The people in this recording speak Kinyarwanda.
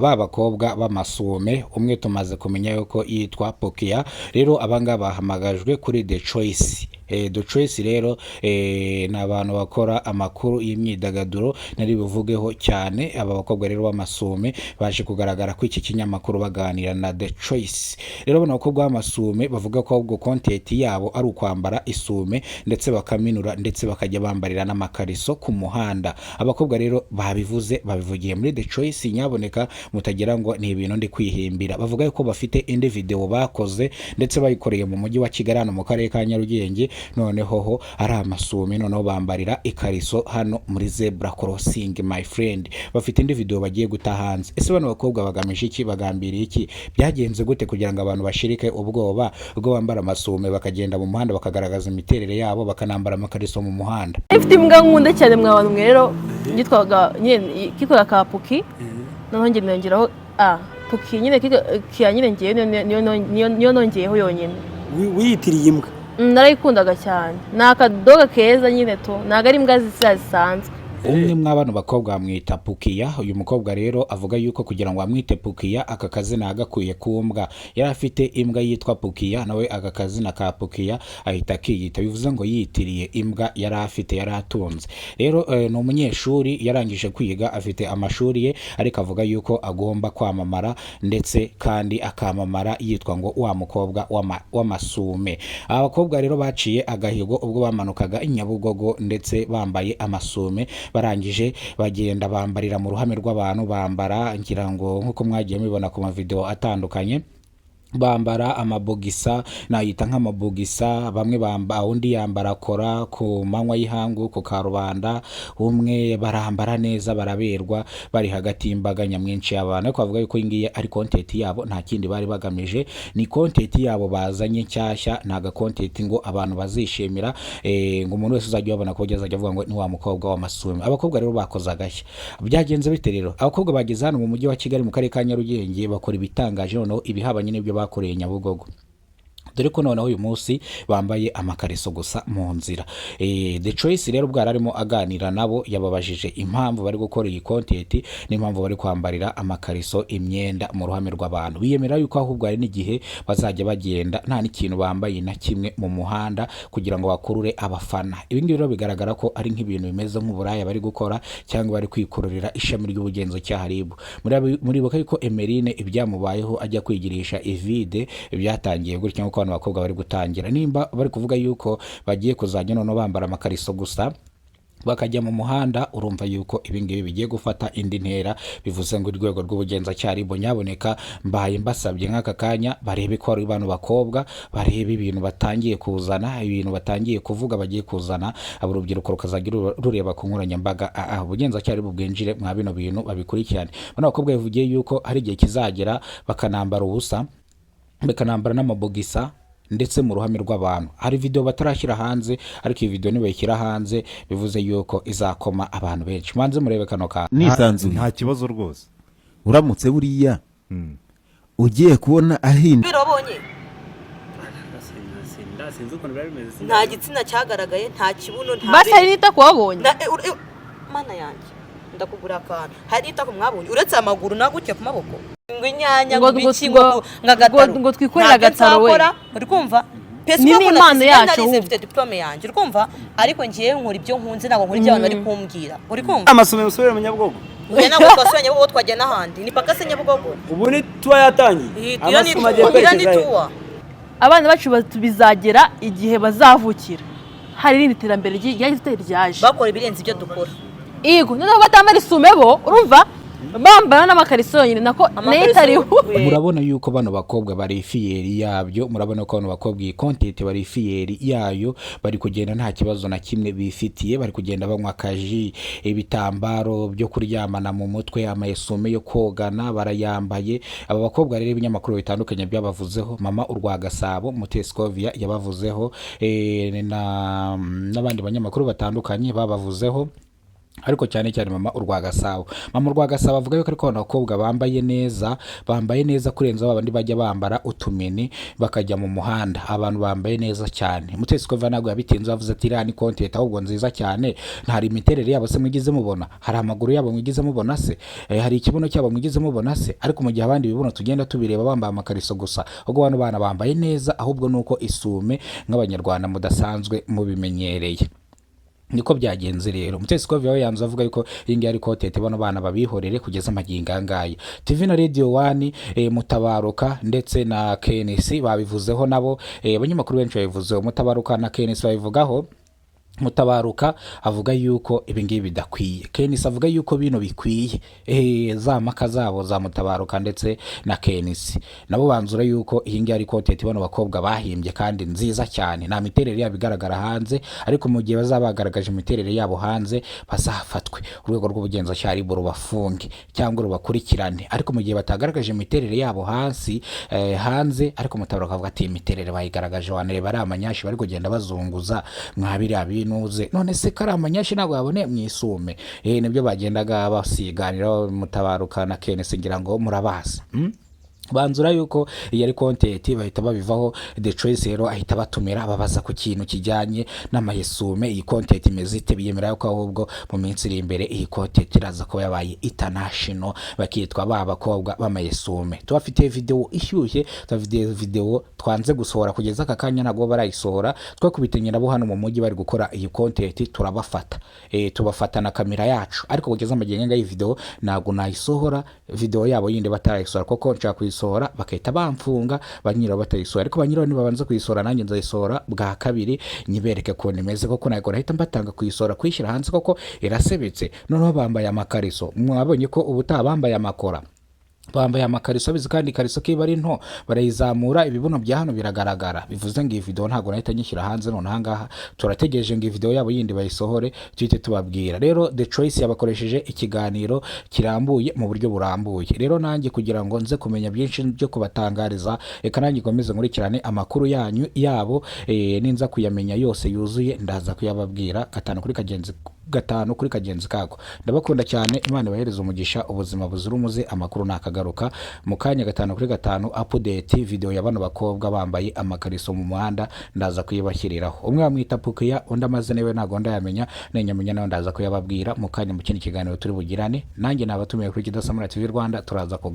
Ba bakobwa b'amasume, umwe tumaze kumenya yuko yitwa Pokiya. Rero abangaba bahamagajwe kuri The Choice. The Choice rero ni abantu bakora amakuru y'imyidagaduro, nari buvugeho cyane. Aba bakobwa rero b'amasume baje kugaragara ko iki kinyamakuru baganira na The Choice. Rero bano bakobwa b'amasume bavuga ko ahubwo content yabo ari ukwambara isume, ndetse bakaminura, ndetse bakajya bambarira n'amakariso ku muhanda. Abakobwa rero babivuze, babivugiye muri The Choice. Nyaboneka mutagira ngo ni ibintu ndi kwihimbira. Bavuga ko bafite indi video bakoze, ndetse bayikoreye mu mujyi wa Kigali, hano mu karere ka Nyarugenge, noneho ho ari amasume, noneho bambarira ikariso hano muri zebra crossing. My friend, bafite indi video bagiye guta hanze. Ese bano bakobwa bagamije iki? Bagambiriye iki? Byagenze gute kugira ngo abantu bashirike ubwoba ubwo bambara amasume, bakagenda mu muhanda, bakagaragaza imiterere yabo, bakanambara amakariso mu muhanda? Ifite imbwa nkunda cyane mwa bantu mwe. Rero yitwaga nyine, kitwaga Kapuki, noneho njye nongeraho a Puki nyine kiya nyine, ngewe niyo nongeyeho yonyine. Wiyitiriye imbwa? Narayikundaga cyane. Ni akadoga keza nyine tu, ntabwo ari imbwa zisa zisanzwe. Umwe mwa bano bakobwa bamwita Pukiya. Uyu mukobwa rero avuga yuko kugira ngo amwite Pukiya, aka kazina yagakuye ku mbwa yari afite, imbwa yitwa Pukiya. Nawe aka kazina ka Pukiya ahita akiyita, bivuze ngo yitiriye imbwa yari afite, yari atunze. Rero ni umunyeshuri, yarangije kwiga, afite amashuri ye, ariko avuga yuko agomba kwamamara, ndetse kandi akamamara yitwa ngo wa mukobwa w'amasume. Aba bakobwa rero baciye agahigo ubwo bamanukaga i Nyabugogo, ndetse bambaye amasume, barangije bagenda bambarira mu ruhame rw'abantu, bambara, ngira ngo nk'uko mwagiye mubibona ku mavideo atandukanye, bambara amabogisa, nayita nk'amabogisa. Bamwe bamba, undi yambara kora ku manywa y'ihangu ku karubanda, umwe barambara neza, baraberwa, bari hagati y'imbaga nyamwinshi y'abantu. Ariko bavuga yuko iyi ngiyi ari content yabo, nta kindi bari bagamije, ni content yabo bazanye nshyashya, ni aga content ngo abantu bazishimira, ngo umuntu wese uzajya ubabona ko azajya avuga ngo ni wa mukobwa w'amasume. Abakobwa rero bakoze agashya. Byagenze bite rero? Abakobwa bageze hano mu mujyi wa Kigali, mu karere ka Nyarugenge, bakora ibitangaje, noneho ibihabanye n'ibyo bakoreye Nyabugogo, dore ko noneho uyu munsi bambaye amakariso gusa mu nzira. The Choice rero ubwo yari arimo aganira nabo, yababajije impamvu bari gukora iyi content n'impamvu bari kwambarira amakariso, imyenda mu ruhame rw'abantu. Biyemera yuko ahubwo hari n'igihe bazajya bagenda nta n'ikintu bambaye na kimwe mu muhanda kugira ngo bakurure abafana. Ibi ngibi rero bigaragara ko ari nk'ibintu bimeze nk'uburaya bari gukora, cyangwa bari kwikururira ishami ry'ubugenzacyaha RIB. Muribuka yuko Emeline ibyamubayeho ajya kwigirisha ivide byatangiye gutya, nk'uko bano bakobwa bari gutangira. Nimba bari kuvuga yuko bagiye kuzajya noneho bambara amakariso gusa bakajya mu muhanda, urumva yuko ibi ngibi bigiye gufata indi ntera. Bivuze ngo urwego rw'ubugenzacyaha RIB, nyaboneka mbaye mbasabye nk'aka kanya, barebe ko ari bano bakobwa, barebe ibintu batangiye kuzana, ibintu batangiye kuvuga bagiye kuzana, abo urubyiruko rukazajya rureba ku nkoranyambaga. Ubugenzacyaha RIB bwinjire mwa bino bintu, babikurikirane. Bano bakobwa bivugiye yuko hari igihe kizagera bakanambara ubusa, bakanambara n'amabogisa, ndetse mu ruhame rw'abantu. Hari video batarashyira hanze, ariko iyi video nibayishyira hanze bivuze yuko izakoma abantu benshi. Manze murebe kano kantu. Nisanzuye. Nta kibazo rwose. Uramutse buriya ugiye kubona ahinda. Biro wabonye? Sinzi ukuntu biba bimeze. Nta gitsina cyagaragaye, nta kibuno, nta Basi hari n'itako wabonye? Mana yanjye, ndakugura akantu. Hari n'itako mwabonye uretse amaguru nagutya ku maboko, ngo inyanya, ngo ibiki, ngo agataro? Ngo twikorere Ntabyo agataro we. nzakora, uri kumva? Pesi Ni ko n'impano narize, yacu narize ahubwo. mfite diplôme yanjye, uri kumva? Ariko ngiye nkora ibyo nkunze, ntabwo nkora ibyo abantu bari kumbwira, uri kumva? Amasomero usubire mu Nyabugogo. Njye ntabwo twasuye Nyabugogo, twajya n'ahandi. Ni paka se Nyabugogo? Ubu ni tuwa yatangiye. Iyi iyo ni Amasomo agiye tuwa, iyo ni kwerekeza he? tuwa. Abana bacu bizagera igihe bazavukira hari irindi terambere ryaje ryaje. Bakora ibirenze ibyo dukora. Yego, noneho batambara isume bo, urumva bambara n'amakariso yonyine, nako nayo itariho. Murabona yuko bano bakobwa bari fier yabyo. Murabona ko bano bakobwa iyi content bari fier yayo, bari kugenda nta kibazo na kimwe bifitiye, bari kugenda banywa akaji, ibitambaro byo kuryamana mu mutwe, amayesume yo kogana barayambaye. Aba bakobwa rero ibinyamakuru bitandukanye byabavuzeho. Mama Urwa Gasabo Mutescovia yabavuzeho, n'abandi banyamakuru batandukanye babavuzeho. Ariko cyane cyane Mama Urwagasabo, Mama Urwagasabo avuga yuko ariko abakobwa bambaye neza, bambaye neza kurenza babandi bajya bambara utumini bakajya mu muhanda. Abantu bambaye neza cyane. Mutesi Scovia ntabwo yabitinze, avuze ati iriya ni content ahubwo nziza cyane. Ntari imiterere yabo se mwigize mubona? Hari amaguru yabo mwigize mubona se? Hari ikibuno cyabo mwigize mubona se? Ariko mu gihe abandi ibibuno tugenda tubireba bambaye amakariso gusa, ubwo bano bana bambaye neza, ahubwo nuko isume nk'Abanyarwanda mudasanzwe mubimenyereye. Niko byagenze rero. Mutesi Scovia we yanze avuga yuko iyi ngiyi ari content, bano bana babihorere kugeza amagingo aya ngaya. TV na Radio One, Mutabaruka ndetse na KNC babivuzeho nabo. Abanyamakuru benshi babivuzeho. Mutabaruka na KNC babivugaho. Mutabaruka avuga yuko ibi ngibi bidakwiye, KNC avuga yuko bino bikwiye. Za mpaka zabo za Mutabaruka ndetse na KNC nabo banzura yuko iyi ngiyi ari content bano bakobwa bahimbye kandi nziza cyane. Nta miterere yabo igaragara hanze, ariko mu gihe bazaba bagaragaje imiterere yabo hanze bazafatwe, urwego rw'ubugenzacyaha RIB rubafunge cyangwa rubakurikirane. Ariko mu gihe batagaragaje imiterere yabo hasi, hanze, ariko Mutabaruka avuga ati imiterere bayigaragaje, wanareba ari amanyashi bari kugenda bazunguza mwabiriya binuze. None se ko ari amanyashi ntabwo yaboneye mu isume? Nibyo bagendaga basiganiraho Mutabaruka na KNC, ngira ngo murabazi. Banzura yuko iyi ari content, bahita babivaho. The Choice rero ahita batumira, babaza ku kintu kijyanye n'amayesume, iyi content imeze ite? Biyemera yuko ahubwo mu minsi iri imbere iyi content iraza kuba yabaye international, bakitwa ba bakobwa b'amayesume. Tubafitiye video ishyushye, tubafitiye video twanze gusohora kugeza aka kanya, ntabwo barayisohora. Twakubitanye nabo hano mu mujyi bari gukora iyi content, turabafata, tubafata na kamera yacu, ariko kugeza amagingo aya iyi video ntabwo nayisohora, video yabo yindi batarayisohora, kuko nshaka kuyisohora bagahita bamfunga ba nyirayo batayisohora. Ariko ba nyirayo nibabanza kuyisohora, nanjye nzayisohora bwa kabiri nyibereke ukuntu imeze, koko ntabwo nahita mbatanga kuyisohora, kuyishyira hanze, koko irasebetse. Noneho bambaye amakariso, mwabonye ko ubutaha bambaye amakora, bambaye amakariso abizi, kandi ikariso kiba ari nto barayizamura, ibibuno bya hano biragaragara. Bivuze ngo iyi video ntabwo nahita nyishyira hanze none ahangaha. Turategereje ngo iyi video yabo yindi bayisohore tuhite tubabwira. Rero The Choice yabakoresheje ikiganiro kirambuye mu buryo burambuye. Rero nanjye kugira ngo nze kumenya byinshi byo kubatangariza, reka nanjye nkomeze nkurikirane amakuru yanyu yabo. Ninza kuyamenya yose yuzuye ndaza kuyababwira gatanu kuri kagenzi, gatanu kuri kagenzi kako. Ndabakunda cyane, Imana ibahereze umugisha, ubuzima buzira umuze. Amakuru nakagaruka mu kanya, gatanu kuri gatanu update. Video ya bano bakobwa bambaye amakariso mu muhanda ndaza kuyibashyiriraho. Umwe bamwita Pukiya, undi amazina we ntabwo ndayamenya, nenyamenya nawe ndaza kuyababwira mu kanya mu kindi kiganiro turi bugirane. Nanjye nabatumiye kuri Kidasamura TV Rwanda, turaza kuganira.